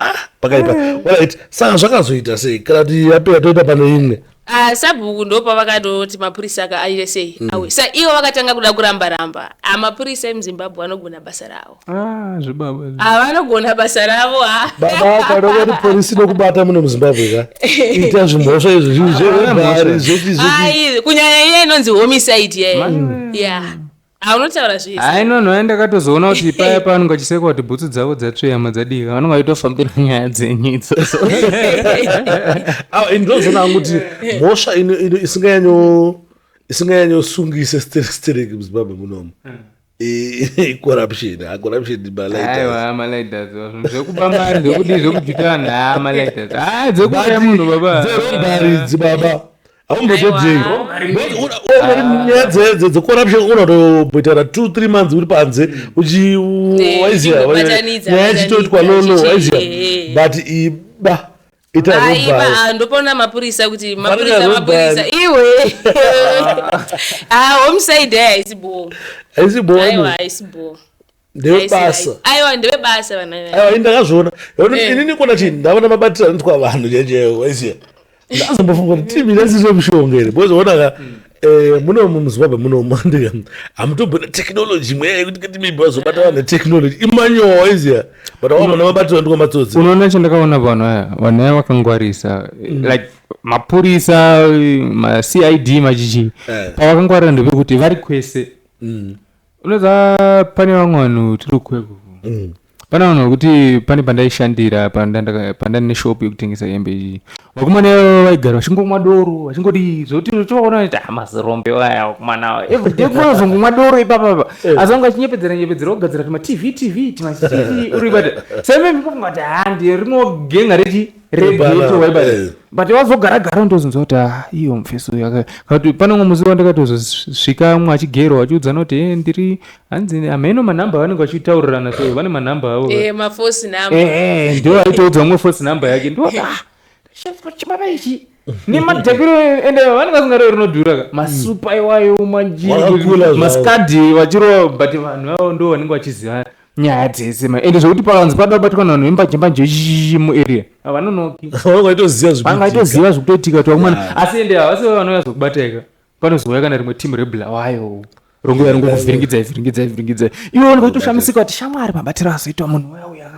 ah, pakaipa. Alright, saka zvakazoita sei? Kana kuti yapera, toita pane imwe? Ah, sabhuku ndopa vakatoti mapurisa aka aite sei, awe. Sa ivo vakatanga kuda kuramba ramba. Ah, mapurisa emuZimbabwe anogona basa ravo. Ah, zvibaba. Ah, vanogona basa ravo ha. Baba, kana kuti polisi inokubata muno muZimbabwe ka, ita zvimhosva izvo zvinhu zverobbery, zvechi zvechi. Ai, kunyanya iye inonzi homicide ye ya, aunotaura zvese. Hai, no, hai, ndakatozoona kuti paya pavanenge vachisekwa kuti bhutsu dzavo dzatsveyama dzadika, vanenge vachitofambira nyaya dzenyu idzodzo. Ah, ini ndinozoona hangu kuti mhosva isinganyanyosungise sterek muZimbabwe munomu icorruption. Ha, corruption malaiters. Aiwa, malaiters, zvinhu zvekuba mari, zvekudii, zvekubvita vanhu, ha, malaiters, ha, dzekuuraya munhu, baba. Dzerobbery idzi, baba, haumbotedzei. Aiwa. Nyaya dzecorruption unotomboitana 2 3 months uri panze uchi waiziya Uchingobatanidza, nyaya ichitoitwa batanidza, lolo, waiziya. But iba ita Aiba, robbery. ah, ndopaona mapurisa kuti mapurisa Fanira mapurisa robbery. iwe. Ah, homicide ayi haisi bo. Haisi Aiwa, boni. haisi bo. Ndewebasa. Aiwa, ndewebasa vanhu ava. Aiwa, ini ndakazviona. Inini kona chii, ndaona mabatiro anoitwa vanhu chaichaiwo, waiziya. Ndazombofunga kuti timu inasiswe mushonga here, because onaka, munomu muZimbabwe munomu andika hamutombona technology mweya yekuti kuti maybe vazobata vanhu netechnology imanyowa, waiziya. But wamona mabatiro anoitwa matsotsi. Unoona chandakaona, vanhu aya, vanhu aya vakangwarisa, like mapurisa, maCID, machichi. Pavakangwarira ndepekuti vari kwese. Unoziva pane vamwe vanhu tiri kweko, pane vanhu vekuti pane pandaishandira, pandani neshopu yekutengesa hembe iyi, vakomana ivavo vaigara vachingomwa doro, vachingoti zvoti tovaona kuti, ah, mazirombe aya vakomana ava, everyday kumazongomwa doro ipapapa, asi vanga vachinyepedzera nyepedzera kugadzira tuma TV TV tima TV uri bata sememe pofunga kuti, ha, ndiye rimwe genga rechi. Regeto waibata. But wazogara gara ndozonzwa kuti ah, iyo mufeso yaka kuti pane umwe musi wandakatozosvika mwe achigero achiudzana kuti eh, ndiri hanzi hameno manhamba avanenge vachitaurirana, so vane manhamba avo. Eh, maforce number. Eh, ndio aitoudza umwe force number yake. Ndo ah, chibaba ichi nemadhakiro, ende vanenge vasingarovi rinodhura ka, masupa iwayo. Wakakula zvavo. Maskadhi vachirova, but vanhu vavo ndo vanenge vachiziva nyaya dzese ende zvekuti pakanzi pada kubatwa navanhu vembanje mbanje muarea, havanonoki. Vanenge vaitoziva zvikuitika. Vanga zvikutoitika kuti vakomana, asi ende havasi vanouya zokubataika. Panozouya kana rimwe timu rebulawayo ronguya rongokuvhiringidzai, vhiringidzai, vhiringidzai. Iwe unenge uchitoshamisika kuti shamwari, mabatiro azoitwa munhu uya uya,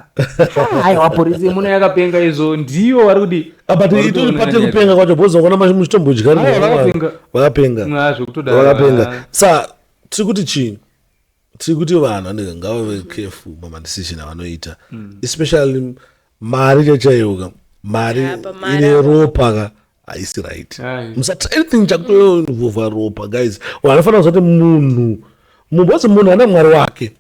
aiwa, porisi yemuno yakapenga. Izvo ndiyo vari kudi. Ah, but vari itori kutoona pate nyaya. Kupenga kwacho, because ukaona muchitombodya. Aiwa, vakapenga. Vakapenga. Zvekutodaro. Vakapenga. Sa tiri kuti chii? Tiri kuti vanhu anenge ngavave careful pamadecision avanoita, especially mari chachaiyoka, mari Ya, pamari ine apa. ropa ka, haisi right. Ai. Musati anything chakutoinvolva ropa, guys. Vanofanira kuziva kuti munhu because munhu ana Mwari wake.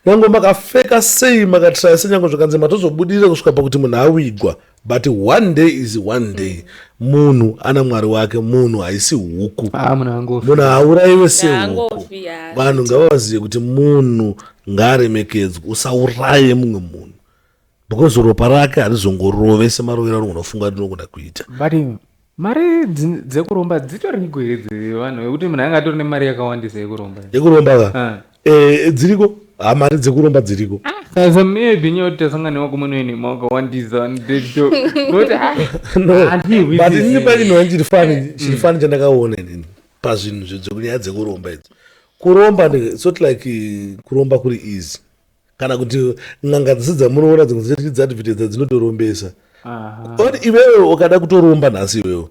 Nyange makafeka sei, makatraya sei, nyange zvakanzi matozobudirira kusvika pakuti munhu awigwa, but one day is one day. Munhu ana Mwari wake. Munhu haisi huku. Ah, munhu angofi. Munhu haurayiwe sehuku. Haangofi, ya. Vanhu ngavavazive kuti munhu ngaaremekedzwe. Usauraye mumwe munhu because ropa rake harizongorove semarovero aunogona rinogona kuita. But mari dzekuromba dzitoriko here, dzevanhu vekuti munhu anga atori nemari yakawandisa yekuromba? Yekuromba ka? Ah. Eh, dziriko ha, mari dzekuromba dziriko. Sasa maybe nyaya kuti tasangana nevakomana venhema wakawandisa ndoti. No, but inini pane chinhu chiri funny, chiri funny chandakaona inini pazvinhu dzekunyaya dzekuromba idzi. Kuromba it's not like kuromba kuri easy, kana kuti n'anga dzese dzamunoona dzimwe dziadvertisa dzinotorombesa. Oti iwewe ukada kutoromba nhasi, iwewe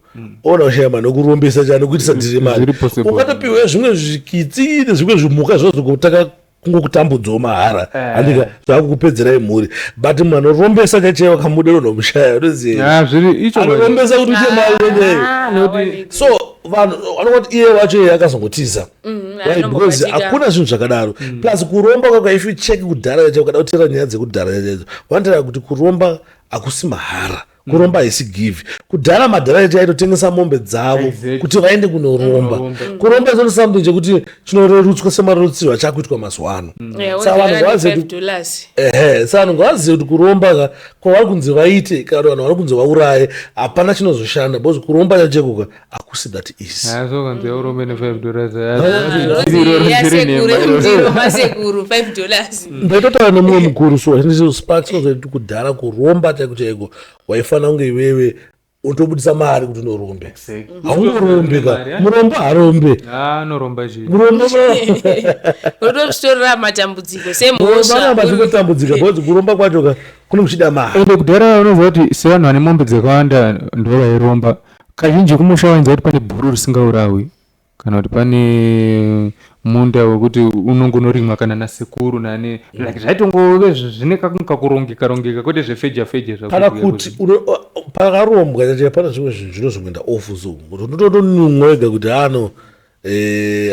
ona kushaya mari nekurombesa chani kuitisa dziri mari. Zviri possible. Ukatopiwe zvimwe zvikitsi nezvimwe zvimhuka zvozokutaka kungokutambudzawo mahara. Handika zvakukupedzerai mhuri, but munhu anorombesa chachaiwa kamuda unomushaya, unoziva. Ah, zviri icho. Anorombesa kuti uite mari nenyeyo. Nekuti So vanhu vanongoti iye wacho iye akazongotiza. Right, because Anombobatika. hakuna zvinhu zvakadaro. Plus kuromba kwako, if you check kudhara yacho, ukada kuteera nyaya dzekudhara yacho, vanotaura kuti kuromba hakusi mahara, kuromba haisi give. Kudhara madhara yacho aitotengesa mombe dzavo kuti vaende kunoromba. Kunoromba. Kuromba is not something chekuti chinorerutswa semarerutsirwo achakuitwa mazuva ano. Saka vanhu ngavazive $5 kuti dollars. Ehe, saka vanhu ngavazive kuti kuromba ka kwavari kunzi vaite, kana kuti vanhu vari kunzi vauraye, hapana chinozoshanda, because kuromba chachekuka hakusi that easy. So kanzi yaurombe ne$5. Yasekuru ndiro masekuru, $5. Ndaitotaura nemumwe mukuru, so Sparks, kuti kudhara kuromba chaiko chaiko waifanira kunge iwewe utobudisa mari kuti unorombe. Haungorombe ka, murombo harombe. Anoromba chii? Murombo Unotozvitorera matambudziko murombo semhosva. anoramba achingotambudzika because kuromba kwacho ka kune kuchida mari. Ende kudhara unoziva kuti sevanhu vane mombe dzakawanda ndo vairomba kazhinji. Kumusha wainzwa kuti pane bhuru risingaurawi, kana kuti pane munda wekuti unongonorimwa kana nasekuru nani, like zvaitongove zvine kakurongeka rongeka, kwete zvefeja feja. Kana kuti pakarombwa chacho pane zvimwe zvinhu zvinozongoenda off, so unototonunwa wega kuti ano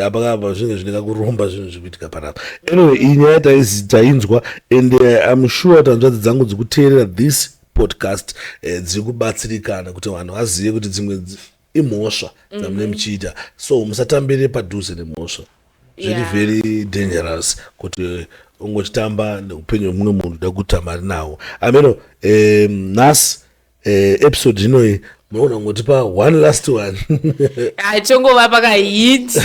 apa apa zvinenge zvine kakuromba, zvinhu zviri kuitika panapa. Anyway, iyi nyaya tainzwa and I'm sure kuti hanzvadzi dzangu dzikuteerera this podcast dziri kubatsirikana kuti vanhu vazive kuti dzimwe imhosva dzamune muchiita, so musatambire padhuze nemhosva. Zviri very dangerous kuti ungochitamba neupenyu hwemumwe munhu uda kuita mari nawo. Ameno nhasi episode inoyi munoona kungotipa one last one. Tongova pakahiti.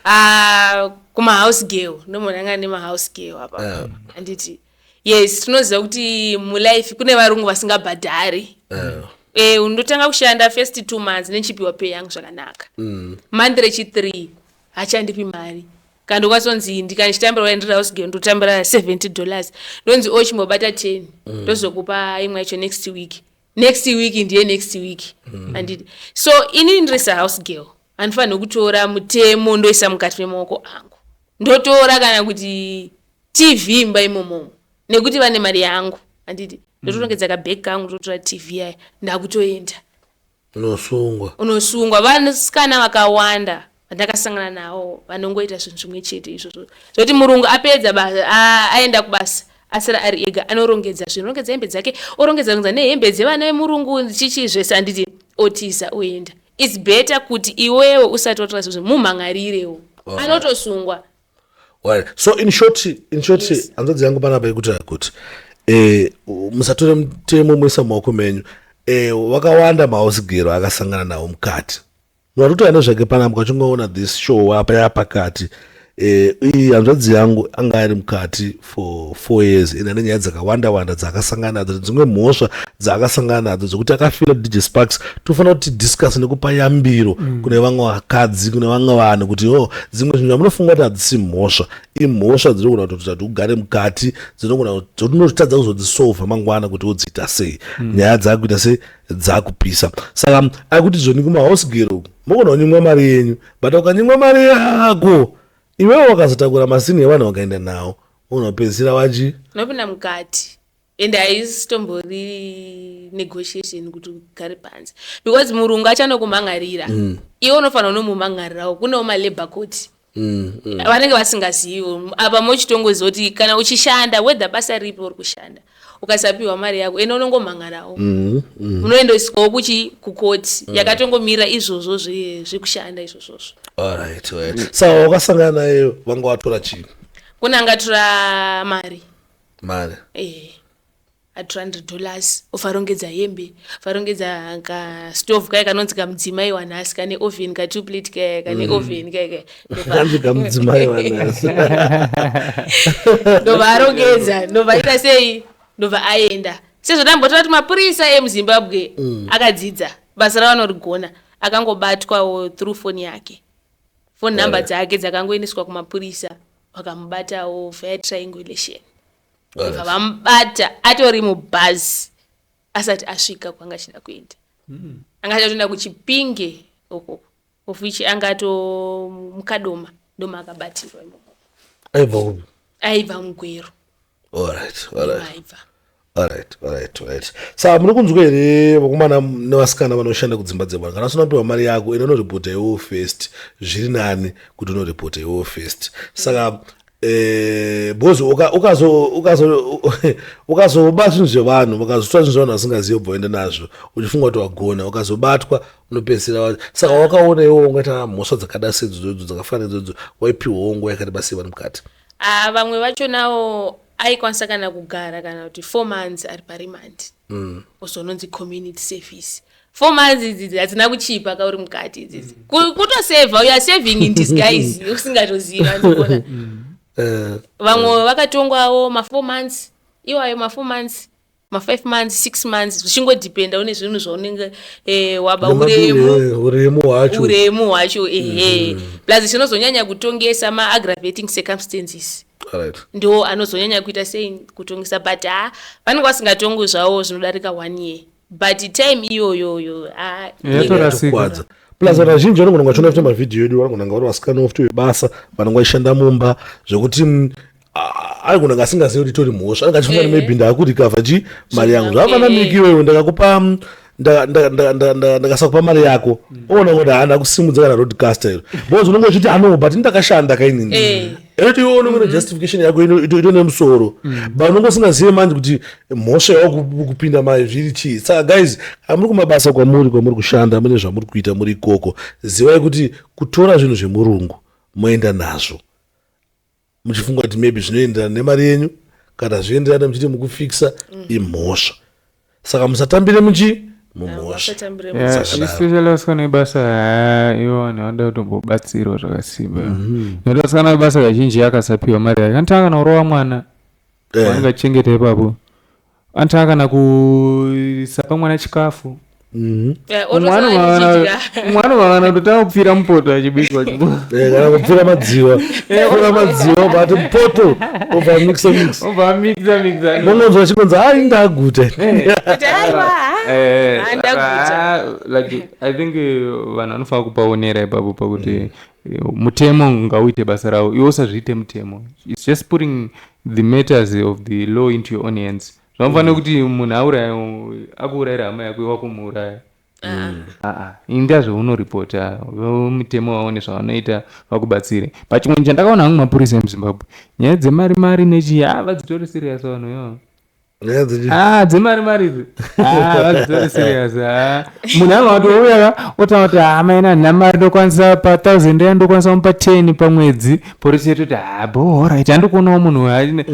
Ah, kumahouse girl, ndomonanga nemahouse girl apa, handiti? Yes, tinoziva kuti mulife kune varungu vasingabhadhari. Undotanga kushanda first 2 months nechipiwa pay yangu zvakanaka. Month rechi3 hachandipi mari. Kana ndokwatonzi ndikandichitambira, ndiri house girl, ndotambira $70, ndonzi o chimbobata 10, ndozokupa imwe yacho next week. Next week ndiye next week, handiti? So inini ndiri sahouse girl, handifaniri kutora mutemo ndoisa mukati memaoko angu, ndotora kana kuti TV imba imomomo nekuti vane mari yangu, handiti? Ndotorongedza kabhegi kangu, ndotora TV yaya, ndakutoenda. Unosungwa. Unosungwa. Vasikana vakawanda vandakasangana navo vanongoita zvinhu zvimwe chete izvozvo, zvoti murungu apedza basa, aenda kubasa. Asara ari ega, anorongedza zvinhu, rongedza hembe dzake, orongedza rongedza nehembe dzevana vemurungu, chichi zvese, handiti? Otiza, oenda. It's better kuti iwewe usati watora zvinhu, mumhan'arirewo, anotosungwa. Right. So in short, hanzvadzi yangu panapa ikuti kuti musatore mutemo muisa mumaoko menyu. Vakawanda mahouse girl akasangana nawo mukati. Munhu ari nezvake panapa, ukachingoona this show apa yapakati, iyi hanzvadzi yangu anga ari mukati for 4 years, ine ane nyaya dzakawanda wanda dzaakasangana nadzo, dzimwe mhosva dzaakasangana nadzo dzekuti akafila. DJ Sparks, tofanira kuti discuss nekupa yambiro kune vamwe vakadzi, kune vamwe vanhu, kuti o dzimwe zvinhu zvamunofunga kuti hadzisi mhosva, imhosva dzinogona kutoti kuti ugare mukati, dzinogona dzotinotadza kuzodzisolva mangwana kuti wodziita sei. Nyaya dzakuita sei, dzakupisa. Saka akuti zvoni kumahouse girl uku mogona kunyimwa mari yenyu, but ukanyimwa mari yako iwewe wakazotakura masini evanhu wakaenda nawo, unopedzisira wachi Unopinda mukati, and haisitombori negotiation kuti ugare panze, because murungu achanokumhan'arira. Iwe unofanira unomumhan'arirawo. Kunewo malabour court. Vanenge vasingaziviwo apa. Mochitongoziva kuti kana uchishanda, whether basa ripi uri kushanda, ukasapiwa mari yako, ende unongomhan'arawo. Unoendeswawo kuchi kukoti yakatongomirira izvozvo zvekushanda izvozvozvo. Alright. Saka wakasangana naye, vanga watora chii? Kune angatora mari. Mari. A $200, ofarongedza hembe, farongedza kastove kaya kanonzi kamudzimai wanhasi, kane oven, ka two plate kaya kane oven kaya kaya. Kanzi kamudzimai wanhasi. Ndobva arongedza, ndobva aita sei, ndobva aenda. Sezvo tambotaura kuti mapurisa emuZimbabwe akadzidza basa ravanorigona, akangobatwawo through foni yake, phone number dzake dzakangoendeswa kumapurisa, vakamubatawo via triangulation. Ndobva vamubata atori mubhazi, asati asvika kwanga achida kuenda. Anga achatoenda kuChipinge uko, of which anga ato muKadoma, ndomaakabatirwa imomo. Aibva kupi? Aibva muGweru. Alright. Aibva. Alright. Saka muri kunzwa here, vakomana nevasikana vanoshanda kudzimba dzevanhu? Kana usina kupiwa mari yako, ine unoripota iwewo first. Zviri nani kuti unoripota iwewo first. Saka because ukazoba zvinhu zvevanhu, ukazotora zvinhu zvevanhu vasingazivi, ubva uenda nazvo uchifunga kuti wagona, ukazobatwa unopedzisira. Saka wakaona iwewo ungaita mhosva dzakada sedzodzo, dzakafanana idzodzo, waipiwawo nguva yakati basi vari mukati? Ah, vamwe vacho nawo aikwanisa kana kugara kana kuti 4 months ari paremand, ozononzi community service. 4 months idzidzi hadzina kuchipa kauri mukati idzidzi. Kutosevha, you are serving in disguise usingatoziva, ndikuona. Vamwe vakatongwawo ma4 months iwayo, ma4 months, ma5 months, 6 months, zvichingodhipenda une zvinhu zvaunenge waba, uremu. Uremu hwacho. Uremu hwacho, ehe. Plus chinozonyanya kutongesa maaggravating circumstances. Ndo anozonyanya kuita sei, kutongesa. But ha, vanenge vasingatongwi zvavo zvinodarika one year, but time iyoyoyo, ha. Yatorasika. Kwadza. Plus vanhu vazhinji vanogona kunge vachiona futi mavhidhiyo edu, vanogona kunge vari vasikana futi vebasa, vanenge vachishanda mumba, zvekuti anogona kunge asingazivi kuti itori mhosva. Anenge achifunga maybe ndaakurikavha chi mari yangu. Zvakafanana Miki, iwewe ndakakupa ndakasakupa mari yako, oona kuti haana kusimudza kana roadcaster iro, because unenge uchiti ano, but ndakashanda kainini. Ekuti iwe unenge une justification yako ito nemusoro, but unenge usingazivi manje kuti mhosva yako kupinda mai zviri chii. Saka guys, hamuri kumabasa kwamuri kushanda, mune zvamuri kuita muri ikoko, zivai kuti kutora zvinhu zvemurungu moenda nazvo muchifunga kuti maybe zvinoenderana nemari yenyu, kana zvienderana muchiti mukufikisa, imhosva. Saka musatambire muchi mumhosva. Vasatambire. Yeah, Zvakadaro. Especially vasikana vebasa, haa, ivo vanhu vanoda kutombobatsirwa zvakasimba, nekuti vasikana vebasa kazhinji akasapiwa mari yake anotanga kana kurova mwana waanenge achichengeta ipapo, anotanga kana kusapa mwana chikafu. Otosara achidya. Mwana vakana kutotanga kupfira mupoto achibikwa. Kana kupfira madziwa, pfira madziwa, but poto obva mixa mix. Obva mixa mixa. Mongonzwa chikonzi, "Hai, ndaguta." Kuti aiwa, ha. Handaguta. Like, I think vanhu vanofanira kupaonera ipapo pakuti mutemo ngauite basa rawo, iwe usazviite mutemo. It's just putting the matters of the law into your own hands. Zvanofanira kuti munhu auraya, akuurayira hama yako, iwe wakumuuraya. Aa, inda zvaunoripota mutemo waone zvavanoita vakubatsire. But chimwe chandakaona hangu, mapurisa emuZimbabwe, nyaya dzemari mari nechii, ha, vadzitori serious vanhu ivavo. Nyaya dzechi? Ah, dzemari mari idzi. Ah, vadzitori serious. Ah, munhu anga watouya ka, otaura kuti, "Ha, maina, handina mari, ndokwanisa pa 1000 ya, ndokwanisa kumupa 10 pamwedzi." Polisi yototi, "Ha, bo, alright, handikuonawo munhu uyu."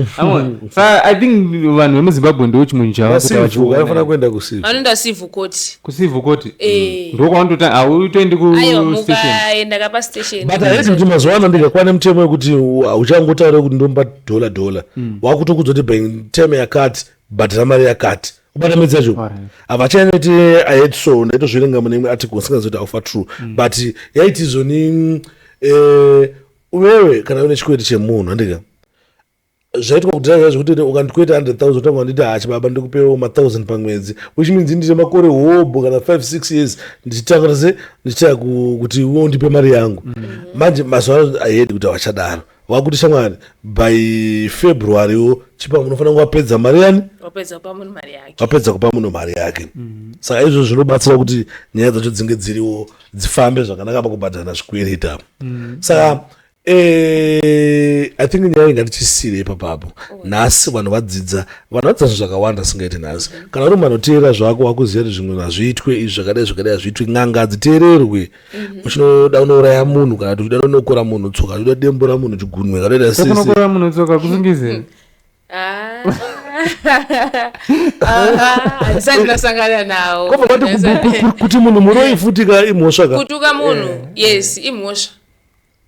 Saka I think vanhu vemuZimbabwe ndo chimwe chava Macivil vanofanira kuenda kucivil. Vanoenda civil court. Kucivil court? Eh. Ndokwaunotota, hautoendi Aiwa, kustation? Mukaenda kapastation. But haiti kuti mazuva ano ndikakwana mutemo wekuti hauchangotaure kuti ndomupa dhola dhola, wakutokuudza kuti by term yakati bhadhara mari yakati, ubata mwedzi yacho. Havachanyati. I had, so ndaitozviverenga mune imwe article, singazi kuti how true, but yaiti zvoni uwewe kana une chikweti chemunhu, handika zvaitwa kudhara zvekuti ukandikweta 100 000, utanga wanditi, "Hachi baba, ndikupewo ma1000 pamwedzi," which means ndine makore hobho kana 5 6 years ndichitanga se ndichitaya kuti iwe undipe mari yangu. Manje mazuva ano ahedi kuti havachadaro, wakuti, "Shamwari, by Februarywo chipa, unofanira kunge wapedza mari yani." Wapedza kupa munhu mari yake. Wapedza kupa munhu mari yake. Saka izvozvo zvinobatsira kuti nyaya dzacho dzinge dziriwo, dzifambe zvakanaka pakubhadharana zvikwereti apo. Saka I think nyaya ingatichisire ipapapo nhasi. Vanhu vadzidza, vanhu vadzidza zvinhu zvakawanda singaiti nhasi. Kana uri munhu anoteerera zvako, wakuziva kuti zvimwe hazviitwe izvi, zvakadai zvakadai hazviitwe, n'anga hadziteererwe. Uchinoda unouraya munhu, kana kuti uchida unokora munhu tsoka, uchida dembura munhu chigunwe, kana kuti Kunokora munhu tsoka kusungise? Ah. Ah, handisati ndasangana nawo. Kobva kwati kuti munhu muroi futi ka, imhosva ka. Kutuka munhu, yes, imhosva.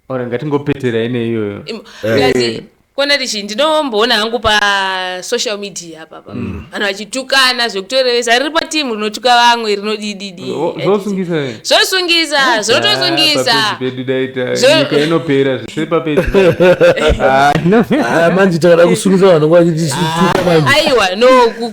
Ora, ngatingopetera ine iyoyo. Because kona tichi ndinomboona hangu pasocial media apapa vanhu vachitukana zvekutorevesa, riri patimu rinotuka vamwe, rinodididi. Zvosungisa? Zvosungisa, zvotosungisa. Papeji pedu daita Zvo- nyika inopera zvese papeji. Ah, manje takada kusungisa vanhu vachituka manje. Aiwa, no,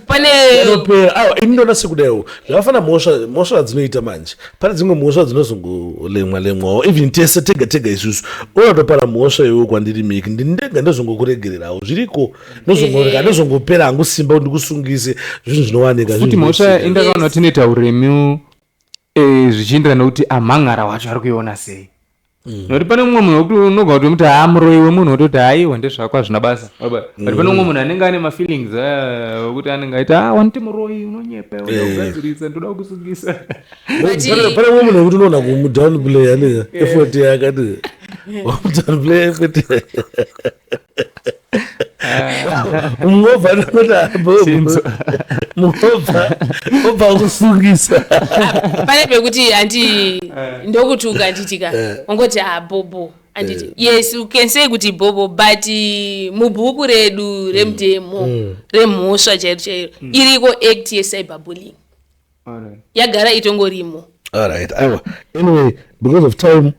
pane Inopera. Aiwa, ini ndoona sekudaiwo zvakafanira mhosva, mhosva dzinoita manje, pane dzimwe mhosva dzinozongolemwa lemwawo, even tese tega tega isusu. Unatopara mhosva iwewe kwandiri, Miki, ndini ndega ndozongokuregererawo, zviriko, ndozongorega, ndozongopera hangu simba kuti ndikusungise. Zvinhu zvinowanika. Futi zvinhu mhosva zvinoitika. indakaona tinoita uremu zvichienderana nekuti amhangara wacho ari kuiona sei, nokuti pane mumwe munhu wekuti unogona kutomuti, "Ha, muroi wemunhu," wototi, "Haiwa, ndezvako, hazvina basa." But pane mumwe munhu anenge ane mafeelings aya wekuti anenge aiti, "Ah, waniti muroi, unonyepa, unoda kugadzirisa, ndoda kukusungisa." Pane mumwe munhu wekuti unoona kumudownplay, anenge effort yakati wamudownplay effort, mungobva Chinzo. mungobva obva kusungisa. Pane pekuti handi ndokutuka, handitika ungoti, "Ah, bobo," handiti? Yes, you can say kuti bobo, but mubhuku redu remutemo remhosva chairo chairo iriko act yecyberbullying. Yagara itongorimo. All right. Aiwa. Anyway, because of time,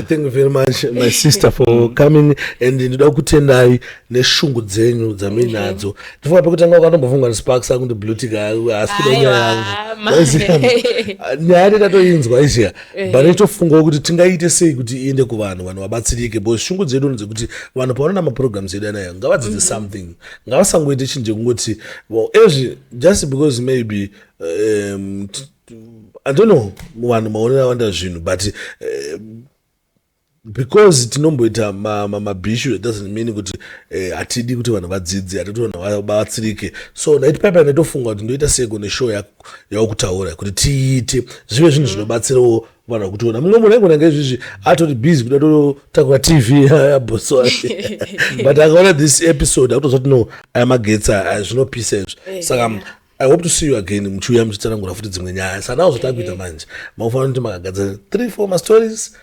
thank you very much, my sister, for coming. And ndinoda kutendai neshungu dzenyu dzamuinadzo. Ndifunga pekutanga wakandombofunga kuti Sparks akundi blue tick, asi kuda nyaya yangu. Waiziya, nyaya ndakatoinzwa izviya, but itofungawo kuti tingaite sei kuti iende kuvanhu, vanhu vabatsirike, because shungu dzedu ndedzekuti vanhu pavanoona maprograms edu anaya ngavadzidze something, ngavasangoite chinhu chekungoti, well, ezvi just because maybe I don't know vanhu maonero awanda zvinhu, but because tinomboita mabhishu, it doesn't mean kuti hatidi kuti vanhu vadzidze, hatidi kuti vanhu vabatsirike. So ndaiti paipa ndaitofunga kuti ndoita seiko neshow yakutaura kuti tiite zvive zvinhu zvinobatsirawo vanhu vakutiona. Mumwe munhu aigona kunge izvizvi atori busy kuda totakura TV yaboss wake, but akaona this episode akutoziva kuti no, aya magetsi aya zvinopisa izvi. Saka I hope to see you again muchiuya muchitsanangura futi dzimwe nyaya. Saka nawo zvotakuita manje, makufanira kuti makagadzira three four mastories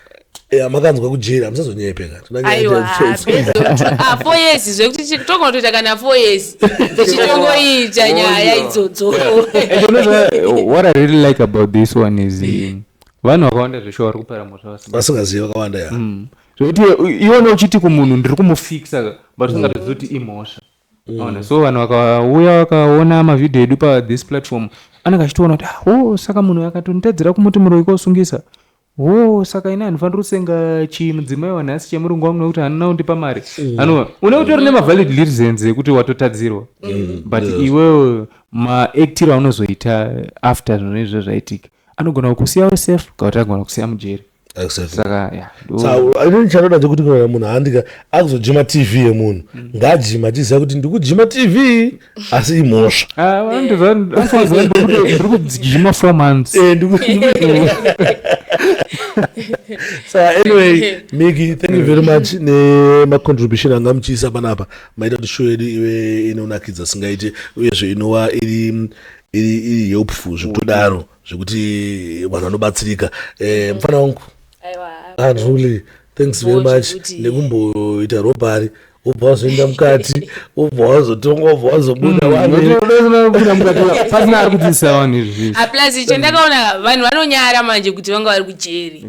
makanzwa kujeri, hamusazonyepeka. Aiwa, 4 years zvekuti togonotoita kana 4 years tichitongoita nyaya idzodzo. And you know what I really like about this one is vanhu vakawanda zveshuwa vari kupara mhosva vasina vasingazivi vakawanda, ya. Zvekuti iwona uchiti kumunhu, "Ndiri kumufikisa," but usingatozivi kuti imhosva. Ona, so vanhu vakauya vakaona mavhidhiyo edu pathis platform, anenge achitoona kuti, "Ah, oh, saka munhu akatonditadzira kumuti muroyi kosungisa. Oh, saka ini handifaniri kusenga chimudzimai wanhasi chemurungu wangu nekuti handina kundipa mari." Anova une utori nemavalid reasons ekuti watotadzirwa, but iwewe maaktiro aunozoita after zvinhu izvo zvaitika. Anogona kukusiya uri safe kana kuti agona kusiya mujeri. Saka yeah, so inini chanoda ndekuti kana munhu andika akuzojima TV yemunhu, ngajima achiziva kuti ndikujima TV, asi imhosva. Ah, ndiri kujima 4 months. So anyway, Miki, thank you very much nemacontribution anga muchiisa panapa. Maita kuti show yedu ive inonakidza singaiti, uyezve inova iri helpful zvekutodaro, zvekuti vanhu vanobatsirika. Mufana wangu. Aiwa. Ah, truly, thanks very Bo much zvekuti- nekumboita robbery, wobva wazoenda mukati, wobva wazotongwa, wobva wazobuda Pasina ari kudzidzisa vanhu izvi. Aplus chandakaona, vanhu vanonyara manje kuti vanga vari kujeri.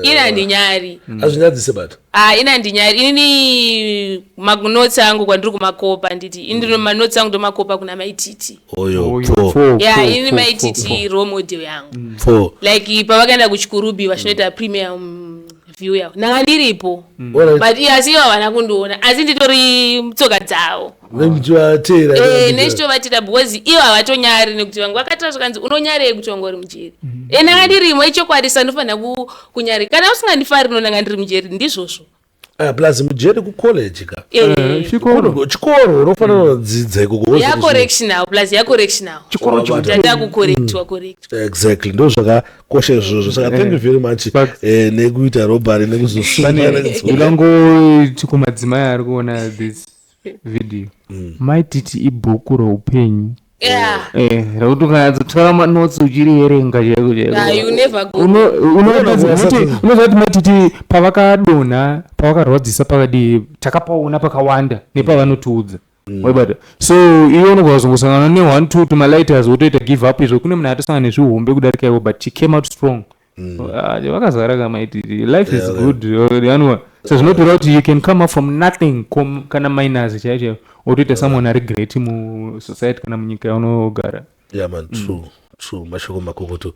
Ini handinyari. Hazvinyadzise bata. Ah, ini handinyari. Inini manotsi angu kwandiri kumakopa, nditi ini manotsi angu ndomakopa kuna Maititi. Oyo. Oyo, Pfo. pfo, Ya, pfo, inini pfo, Maititi pfo, pfo. role model yangu. Pfo. Like pavakaenda kuChikurubi vachinoita premium view yavo, ndanga ndiripo. Alright. But asi ivo havana kundiona, asi nditori mutsoka dzavo. Nemuchivatera. Nechitovatira because ivo havatonyari nekuti vangu vakatora zvakanzi unonyarei kuti wanga uri mujeri? Ndanga ndirimo, ichokwadi, sandofanira kunyari. Kana usingandifari, nonanga ndiri mujeri, ndizvozvo. Ah, plus mujeri kucollege ka. Chikoro. Chikoro unofanira kudzidza ikoko. Yacorrectional, plus yacorrectional. Chikoro. Tata kucorrectwa, correctwa. Exactly, ndo zvakakosha izvozvo. Saka thank you very much nekuita robbery, nekuzosunga, nekudzoka. Ndangoti kumadzimai ari kuona this video, Maititi ibhuku roupenyu. Rekuti ukanyatsotora manotsi uchirierenga chaiko chaiko. Ah, you never go. Unoziva kuti Maititi pavakadonha, pavakarwadzisa, pakadii, takapaona pakawanda nepavanotiudza, waibata. So iwe unogona kuzongosangana ne one two tumalighters wotoita give up. Izvo kune munhu atosangana nezvihombe kudarika iwo, but she came out strong. Ah, vakazara kaMaititi. Life is good yanwa. So zvinotora kuti you can come up from nothing, kana minus chaiyo chaiyo, wotoita someone ari great musociety kana munyika yaunogara. Yeah man, true, true, mashoko makukutu.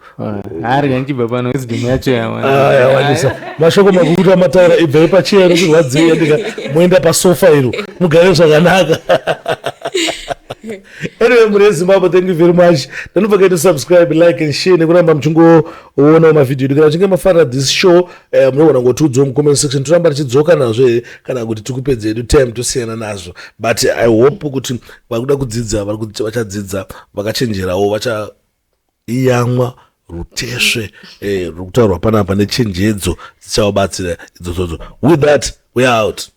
Hari kanchibva pano, wisdom yacho. Ah, yawanisa mashoko makukutu amataura. Ibvai pachero kurwadziwa, ndika moenda pasofa iro mugare zvakanaka. Anyway, muri yeZimbabwe, thank you very much. Don't forget to subscribe, like and share nekuramba muchingoonawo mavhidhiyo edu. Kana muchinge mafarira this show, munogona kungotiudzawo mucomment section, toramba tichidzoka nazvo here kana kuti tikupedze yedu time tosiyana nazvo. But I hope kuti vari kuda kudzidza vachadzidza, vakachenjerawo vachaiyamwa rutesve ruri kutaurwa panapa nechenjedzo dzichavabatsira idzodzo. With that, we are out.